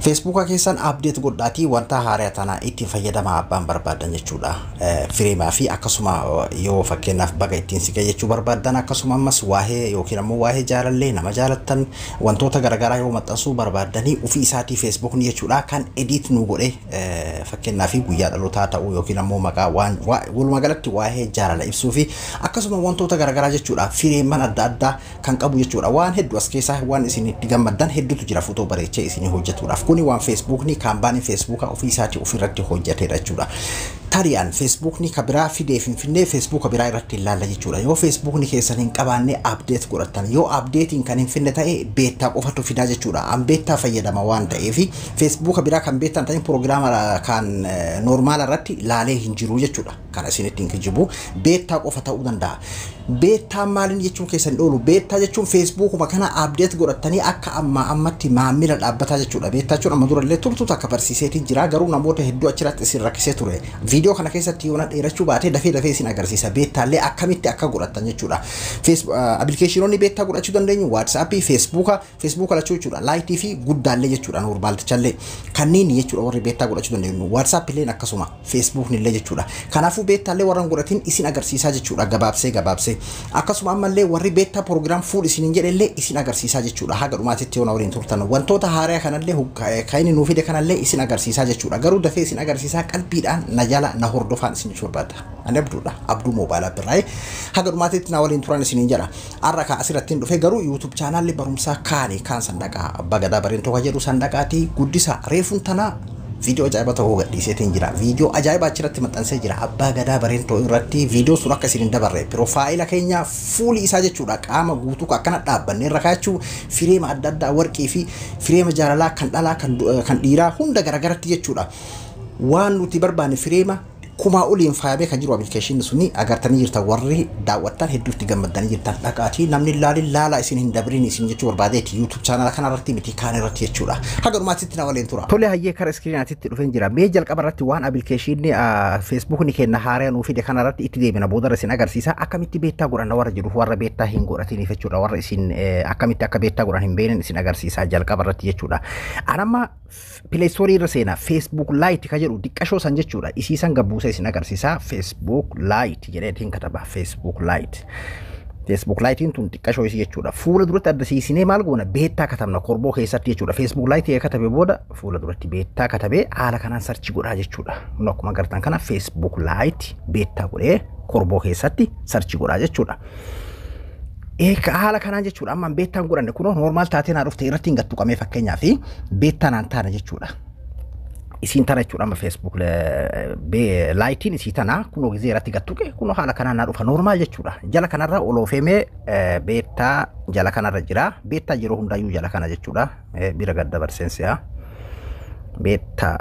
Feesbuuka keessan update godhaatii wanta haaraa tana itti fayyadamaa abbaan barbaadan jechuudha. Fireemaa fi akkasuma yoo fakkeenyaaf baga ittiin si jechuu barbaadan, akkasuma ammas waa'ee yookiin ammoo waa'ee jaalallee nama jaalattan wantoota garaagaraa yoo maxxansuu barbaadanii, ofii isaatii feesbuukni jechuudha kan edit nu godhe, fakkeenyaaf guyyaa dhalootaa ta'uu yookiin ammoo maqaa waan walumaa galatti waa'ee jaalala ibsuu fi akkasuma wantoota garaagaraa jechuudha, fireeman adda addaa kan qabu jechuudha. Waan hedduu as keessaa waan isin itti gammaddan hedduutu jira footoo bareechee isin hojjetuudhaaf. Kuni waan feesbuukni kaampaaniin feesbuukaa ofii isaatii ofirratti hojjetedha jechuudha. Tariyaan feesbuukni ka biraa fidee finfinnee feesbuuka biraa irratti ilaalla jechuudha. Yoo feesbuukni keessan hin qabaanne update godhattan, yoo updateiin kan hin finne ta'e beta qofatu fidaa jechuudha. An beta fayyadama waan ta'eef feesbuuka biraa kan betaan ta'in piroogiraama kan normal irratti laalee hin jiru jechuudha. Kana isinitti hin kijibu, beta qofa ta'uu danda'a. Betaan maaliin jechuun keessan oolu? Beta jechuun feesbuukuma kana update godhattanii akka ammaa ammatti maamila dhaabbataa jechuudha. Beta jechuun amma durallee turtu takka barsiiseetiin jira, garuu namoota hedduu achirratti isin rakkisee ture. Viidiyoo kana keessatti yoo na dheerachuu baate dafee dafee isin agarsiisa. Betaallee akkamitti akka godhattan jechuudha. Appilikeeshinoonni beta godhachuu dandeenyu waatsaappii, feesbuuka, feesbuuka lachuu jechuudha. Lite fi guddaallee jechuudha, normaltichallee. Kanneen jechuudha warri beta godhachuu dandeenyu. Waatsaappilleen akkasuma, feesbuukni illee jechuudha. Kanaafuu betaallee warra hin godhatin isin agarsiisaa jechuudha, gabaabsee gabaabsee. Akkasuma ammallee warri beta program full isiniin jedhellee isin agarsiisaa jechuudha. Haga dhumaatitti yoo na waliin turtan wantoota haaraa kanallee kan inni nuu fide kanallee isin agarsiisaa jechuudha. Garuu dafee isin agarsiisaa, qalbiidhaan na jala na hordofaan isin jechuu barbaada. Ani Abduudha. Abduu Moobaayilaa Birraa'ee, haga dhumaatitti na waliin turan isiniin jedha. Har'a kan asirratti hin dhufe garuu YouTube chaanaalli barumsaa kaani kaan sandaqaa Abbaa Gadaa Bareentoo kan jedhu sandaqaatii guddisa. Reefuun tanaa viidiyoo ajaa'iba tokko gadhiiseetiin jira. Viidiyoo ajaa'ibaa achirratti maxxansee jira. Abbaa Gadaa Bareentoo irratti viidiyoo sun akka isin hin dabarre, profile keenya fuuli isaa jechuudha. Qaama guutuu akkana dhaabbanne irra kaa'achuu, fireema adda addaa, warqii fi fireema jaalalaa kan dhalaa kan dhiiraa hunda garagaratti jechuudha. Waan nuti barbaanne fireema kumaa oliin faayamee kan jiru appilikeeshinni suni agartanii jirtan, warri daawwattan hedduutti gammaddanii jirtan. Dhaqaatii namni ilaalin laala, isin hin dabrin isin jechuu barbaadeeti, YouTube chaanala kana irratti miti, kaan irratti jechuudha. Haga dhumaatitti na waliin tura. Tole, hayyee, kara iskiriinaatitti dhufeen jira. Mee jalqaba irratti waan appilikeeshinni feesbuukni kenna haaraa nuu fide kana irratti itti deebina, boodarra isin agarsiisa. Akkamitti beta godhanna warra jedhuuf, warra beta hin godhatiniif jechuudha, warra isin akkamitti akka beta godhan hin beeknen isin agarsiisa jalqaba irratti jechuudha. Anamma Play Store irra seenaa, Facebook Lite ka jedhu diqqashoo san jechuudha. Isii san gabbuusee isin agarsiisa. Facebook Lite jedheetiin kataba. Facebook Lite. Facebook Lite tun xiqqashoo isii jechuudha. Fuula duratti adda siisinee maal goona? Beta katabna korboo keessatti jechuudha. Facebook Lite katabe booda fuula duratti beta katabee haala kanaan search godhaa jechuudha. Kun akkuma agartan kana Facebook Lite beta godhee korboo keessatti search godhaa jechuudha. Eeka haala kanaan jechuudha. Amma betaan godhanne, kunoo normal taatee naa dhufte, irratti hin gattu qabee fakkeenyaa fi beta naan taana jechuudha. Isiin tana jechuudha amma Facebook Liteiin isii tana, kunoo gizee irratti gattuqe kunoo haala kanaan naa dhufa, normal jechuudha. Jala kanarra oloofemee beta jala kanarra jira. Beta yeroo hundaayyuu jala kana jechuudha. Bira gad dabarseen si'a. Beta.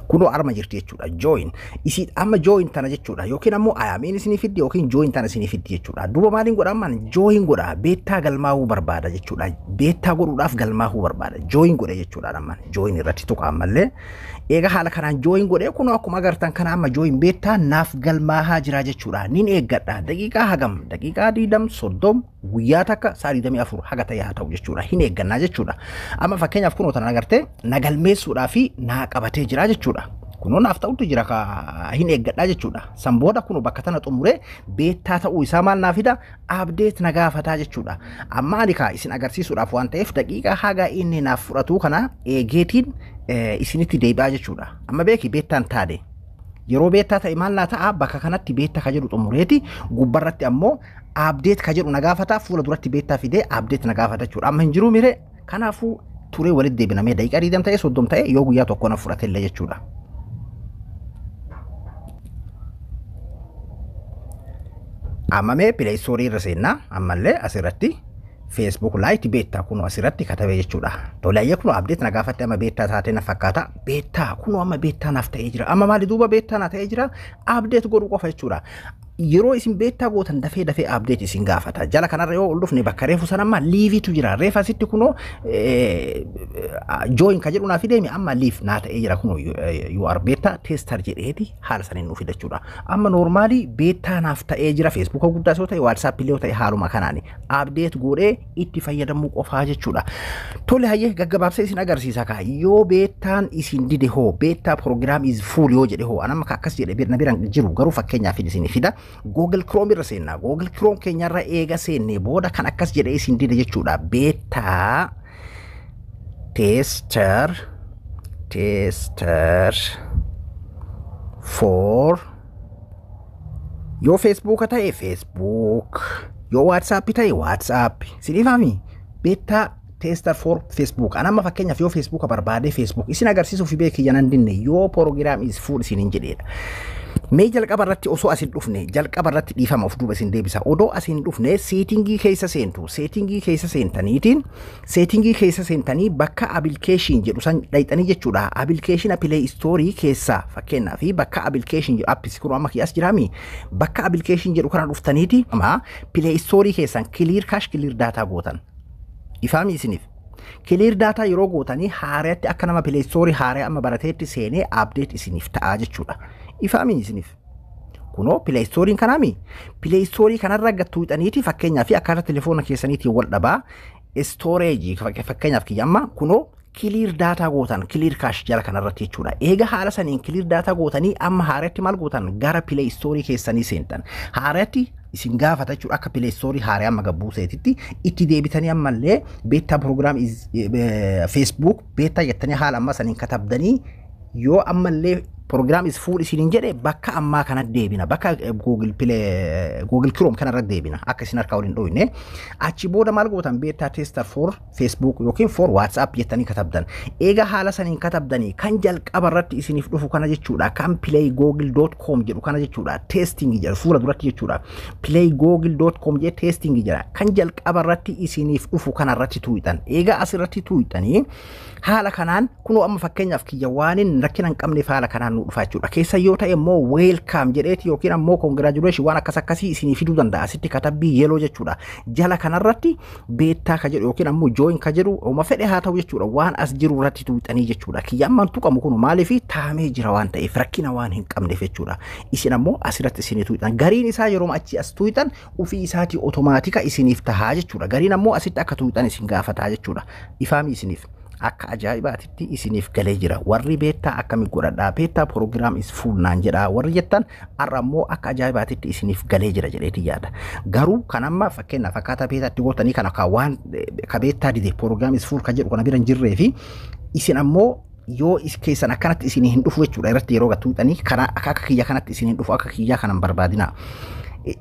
Kunoo arma jirti jechuudha. Join isii amma join tana jechuudha, yookiin ammoo ayaamiin isinii fiddi yookiin join tana isinii fiddi jechuudha. Duuba maaliin godha? Ammaan join godha, beta galmaa'uu barbaada jechuudha. Beta godhuudhaaf galmaa'uu barbaada, join godhe jechuudha. Ammaan join irratti tuqa. Ammallee eega haala kanaan join godhe, kunoo akkuma agartan kana amma join beta naaf galmaahaa jira jechuudha. Nin eeggadha daqiiqaa hagam, daqiiqaa 20, 30, guyyaa takka, sa'a 24 haga ta'e haa ta'u jechuudha. Hin eeggannaa jechuudha. Amma fakkeenyaaf kunoo tana agartee na galmeessuudhaa fi naa qabatee jira jechuudha. Kunoo naaf ta'utu jira, ka hin eeggadhaa jechuudha. San booda kunoo bakka tana xumuree beta ta'uu isaa maal naa fida? Update na gaafataa jechuudha. Amma ani kaa isin agarsiisuudhaaf waan ta'eef daqiiqaa haga inni naaf fudhatu kana eegeetiin isinitti deebi'aa jechuudha. Amma beeki, betaan taane. Yeroo beta ta'e maal naa ta'a? Bakka kanatti beta ka jedhu xumureeti gubbarratti ammoo update ka jedhu na gaafata. Fuula duratti beta fidee update na gaafata jechuudha. Amma hin jiru mire, kanaafuu turee walitti deebinamee daqiiqaa 20 ta'e, 30 ta'e, yoo guyyaa tokko na fudhate illee jechuudha. Amma mee Play Store irra seennaa, ammallee asirratti Facebook Lite beta kunoo asirratti katabee jechuudha. Tole, ayyee, kunoo update na gaafatte, amma beta taatee na fakkaata. Beta kunoo amma beta naaf ta'ee jira. Amma maali duuba? Beta na ta'ee jira. Update godhuu qofa jechuudha. Yeroo isin beta gootan dafee dafee update isin gaafata. Jala kanarra yoo ol dhufne bakka reefu san amma liveitu jira. Reefa asitti kunoo join ka jedhu naa fideemi, amma live naa ta'ee jira. Kunoo "You are beta tester" jedheeti haala saniin nu fidachuudha. Amma normally beta naaf ta'ee jira. Feesbuuka guddaa yoo ta'e, WhatsApp illee yoo ta'e, haaluma kanaan update godhee itti fayyadamuu qofaa jechuudha. Tole, hayyee, gaggabaabsee isin agarsiisa kaa. Yoo betaan isin dide hoo, "Beta program is full" yoo jedhe hoo? Anamma akkas jedhe na biraan jiru, garuu fakkeenyaaf isin fida. Google Chrome irra seenna. Google Chrome keenyarra eega seenne booda kan akkas jedhe isin dide jechuudha. Beta tester for yoo Feesbuuka ta'e Facebook, yoo WhatsApp ta'e WhatsApp. Siniifami beta tester for Facebook. An amma fakkeenyaaf yoo Feesbuuka barbaade Facebook isin agarsiisuuf beekiyya nan dinne, yoo "Program is full" isin hin jedheedha. Mee jalqaba irratti osoo asin dhufne, jalqaba irratti, dhiifama, of duuba isin deebisa. Odoo asin dhufne settingii keessa seentu. Settingii keessa seentaniitiin, settingii keessa seentanii bakka application jedhu san dhayxanii jechuudha. Application Play Store keessa fakkeenyaa fi bakka application jedhu, apps kun amma as jiraami. Bakka application jedhu kana dhuftaniiti amma Play Store keessan clear cache, clear data gootan. Ifaami isiniif? Clear data yeroo gootanii haaraatti akka nama Play Store haaraa amma barateetti seenee update isiniif ta'a jechuudha. Ifaami isiniif? Kunoo Play Storeiin kanaami. Play Store kanarra gattuuxaniiti fakkeenyaa fi akkaataa telefoona keessaniitiin wal dhabaa. Storage fakkeenyaaf kiyya amma kunoo clear data gootan, clear cache jala kanarratti jechuudha. Eega haala saniin clear data gootanii amma haaratti maal gootan? Gara Play Store keessanii seentan. Haaratti isin gaafata jechuudha, akka Play Store haaraa amma gabbuu seetitti itti deebitanii ammallee beta program Facebook beta jettanii haala amma saniin katabdanii, yoo ammallee "Program is full" isiniin jedhe bakka ammaa kana deebina, bakka Google Play, Google Chrome kanarra deebina, akka isin harkaa waliin dhoyne. Achi booda maal gootan? Beta tester for Facebook yookiin for WhatsApp jettanii katabdan. Eega haala saniin katabdanii kan jalqaba irratti isiniif dhufu kana jechuudha, kan playgoogle.com jedhu kana jechuudha, testing jedhu fuula duratti jechuudha. playgoogle.com jedhe testing jedha. Kan jalqaba irratti isiniif dhufu kana irratti tuuxan. Eega asirratti tuuxanii haala kanaan kunoo amma fakkeenyaaf kiyya waan rakkina hin qabneef haala kanaan nu dhufa jechuudha. Keessa yoo ta'e immoo "Welcome" jedheeti yookiin ammoo "Congratulation" waan akkas akkasii isinii fiduu danda'a. Asitti katabbii yellow jechuudha. Jala kanarratti beta ka jedhu yookiin ammoo join ka jedhu oma fedhe haa ta'u jechuudha. Waan as jiru irratti tuuxanii jechuudha. Kiyya ammaan tuqamu kun maaliif taamee jira waan ta'eef rakkina waan hin qabneef jechuudha. Isin ammoo asirratti isinii tuuxan. Gariin isaa yeroo achi as tuuxan ofii isaatii automatic isiniif tahaa jechuudha. Gariin ammoo asitti akka tuuxan isin gaafataa jechuudha. Ifaami isiniif? Akka ajaa'ibaatitti isiniif galee jira. Warri beta akkami godhadhaa, "Beta program is full" naan jedha warri jettan, har'a ammoo akka ajaa'ibaatitti isiniif galee jira jedheeti yaada. Garuu kan amma fakkeenyaaf akkaataa betaatti gootanii kana ka waan ka beta dide, "Program is full" kan jedhu kana bira hin jirree fi isin ammoo yoo keessan akkanatti isinii hin dhufu jechuudha, irratti yeroo gattuuxanii kana akka kiyya kanatti isin hin dhufu, akka kiyyaa kanan barbaadina.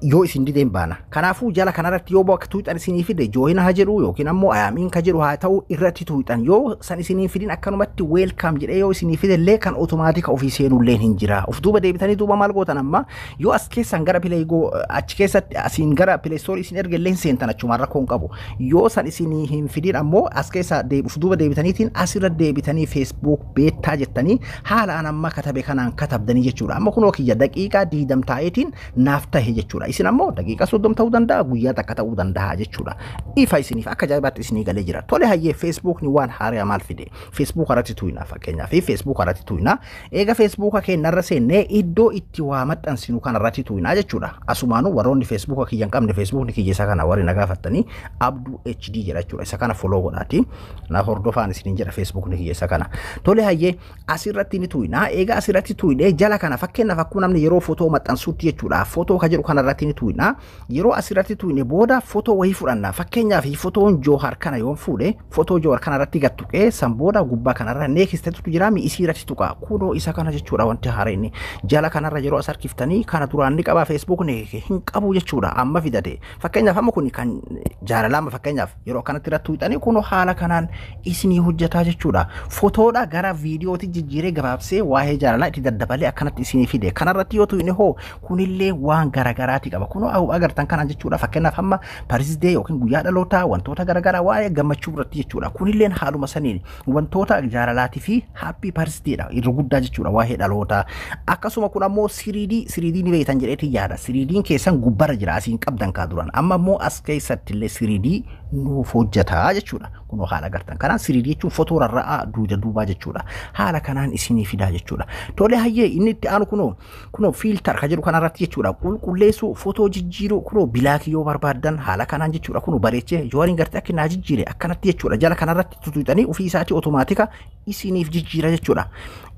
Yoo isin dideen baana. Kanaafuu jala kanarratti yoo bakka tuuxan isinii fide, join haa jedhu yookiin ammoo I am in ka jedhu haa ta'u, irratti tuuxan. Yoo san isinii fidin akkanumatti "Welcome" jedhee yoo isinii fide illee kan automatic ofii seenullee hin jira. Of duuba deebitanii duuba maal gootan? Amma yoo as keessan gara Play Go achi keessatti asiin gara Play Store isin erga illee seentan achumaan rakkoo hin qabu. Yoo san isinii hin fidin ammoo as keessa of duuba deebitaniitiin asirra deebitanii Facebook beta jettanii haala an amma katabe kanaan katabdanii jechuudha. Amma kunoo kiyya daqiiqaa 20 taa'eetiin naaf tahe jechuudha. Isin ammoo daqiiqaa 30 ta'uu danda'a, guyyaa takka ta'uu danda'a jechuudha. Ifa isiniif? Akka ajaa'ibaatti isinii galee jira. Tole, hayyee, Feesbuukni waan haaraa maal fide? Facebook irratti tuuyina fakkeenyaaf, Facebook irratti tuuyina. Eega Feesbuuka keenyarra seennee iddoo itti waa maxxansinu kanarratti tuuyinaa jechuudha. Asumaanuu warroonni Feesbuuka kiyya hin qabne, Feesbuukni kiyya isa kana, warri na gaafattanii, Abduu HD jedha jechuudha. Isa kana follow godhaati. Na hordofaan isiniin jedha, Feesbuukni kiyya isa kana. Tole, hayyee, asirratti ni tuuyinaa. Eega asirratti tuuyinee jala kana fakkeenyaaf akkuma namni yeroo footoo maxxansuutti jechuudha. Footoo ka jedhu kanarratti ni tuuyinaa. Yeroo asirratti tuuyine booda footoo wayii fudhanna. Fakkeenyaaf footoon Joohar kana yoon fuudhe, footoo Joohar kanarratti gad tuqee san booda gubbaa kanarra nextetu jira, mi isii irratti tuqa. Kunoo isa kana jechuudha wanti haaraan inni. Jala kanarra yeroo as harkiftanii kana duraan ni qaba, Feesbuukni hin qabu jechuudha amma fidate. Fakkeenyaaf amma kun kan jaalalaama, fakkeenyaaf yeroo akkanatti irratti tuuxanii kunoo haala kanaan isinii hojjetaa jechuudha. Footoodha gara viidiyootti jijjiiree gabaabsee waa'ee jaalalaa itti daddabalee akkanatti isinii fide. Kanarratti yoo tuqne hoo, kunillee waan garaagaraa. garaagaraatii qaba. Kunoo agartan kanaan jechuudha. Fakkeenyaaf hamma birthday yookiin guyyaa dhalootaa, wantoota garaagaraa waa'ee gammachuu irratti jechuudha. Kunilleen haaluma saniin wantoota jaalalaatii fi happy birthdaydha irra guddaa jechuudha, waa'ee dhalootaa. Akkasuma kun ammoo 3D, 3D ni beektan jedheetii yaada. 3D'n keessan gubbarra jira, asiin qabdan kaa duran. Amma immoo as keessatti illee 3D nuuf hojjetaa jechuudha. Kunoo haala agartan kanaan 3D jechuun fotoo rarra'aa duuda duubaa jechuudha. Haala kanaan isinii fidaa jechuudha. Tole, hayyee, inni itti aanu kunoo filter ka jedhu kanarratti jechuudha. Qulqulleessuu, fotoo jijjiiruu, kunoo black yoo barbaaddan haala kanaan jechuudha. Kunoo bareechee yoo waliin gartee akka naa jijjiire akkanatti jechuudha. Jala kanarratti tuttuqxanii ofii isaatii automatic isiniif jijjiira jechuudha.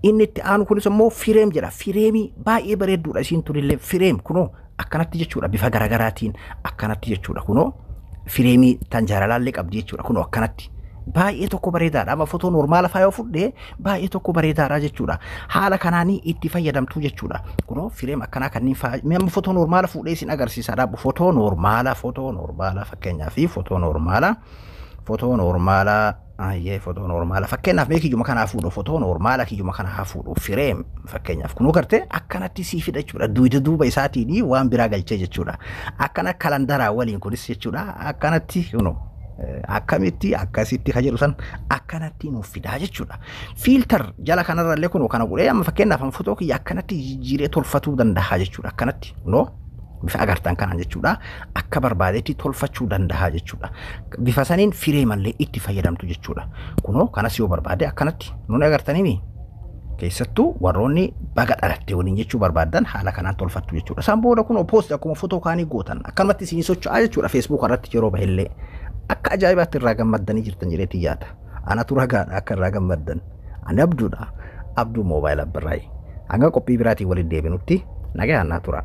Inni itti aanu kunis immoo frame jedha. Frameii baay'ee bareedduudha isiin tunillee, frame kunoo akkanatti jechuudha, bifa garagaraatiin akkanatti jechuudha. Kunoo frameii tan jaalalaallee qabdi jechuudha, kunoo akkanatti. Baay'ee tokko bareedaadha. Amma fotoo normal faa yoo fudhee baay'ee tokko bareedaadha jechuudha. Haala kanaanii itti fayyadamtu jechuudha. Kunoo frame akkanaa kanneen faa amma fotoo normal fuudhee isin agarsiisaadha. Fotoo normal, fotoo normal fakkeenyaaf, fotoo normal, fotoo normal, ayyee, fotoo normal fakkeenyaaf, mee kiyyuma kanaa fuudhu, fotoo normal kiyyuma kana haa fuudhu. Frame fakkeenyaaf kunoo gartee akkanatti sii fida jechuudha. Duuda duuba isaatiin waan biraa galchee jechuudha. Akkana kalandaraa waliin kunis jechuudha, akkanatti kunoo akkamitti akkasitti ka jedhu san akkanatti nuuf fidaa jechuudha. Filter jala kanarra illee kunoo kana godhee amma fakkeenyaaf amma fotoo kiyya akkanatti jijjiiree tolfatuu danda'a jechuudha. Akkanatti kunoo bifa agartan kanaan jechuudha. Akka barbaadetti tolfachuu danda'a jechuudha. Bifa saniin frame mallee itti fayyadamtu jechuudha. Kunoo kanas yoo barbaade akkanatti nuun agartanii, keessattuu warroonni baga dhalatte waliin jechuu barbaadan haala kanaan tolfattu jechuudha. Isaan booda kunoo post akkuma fotoo kaanii gootan akkanumatti isinii socho'aa jechuudha. Facebook irratti yeroo bahillee akka ajaa'ibaatti irraa gammaddanii jirtan jedheetii yaada. Anatu ragaadha akka irraa gammaddan. Ani Abduudha. Abduu Moobaayil Abbirraayi. Hanga qophii biraatiin waliin deebinutti nagaan naa tura.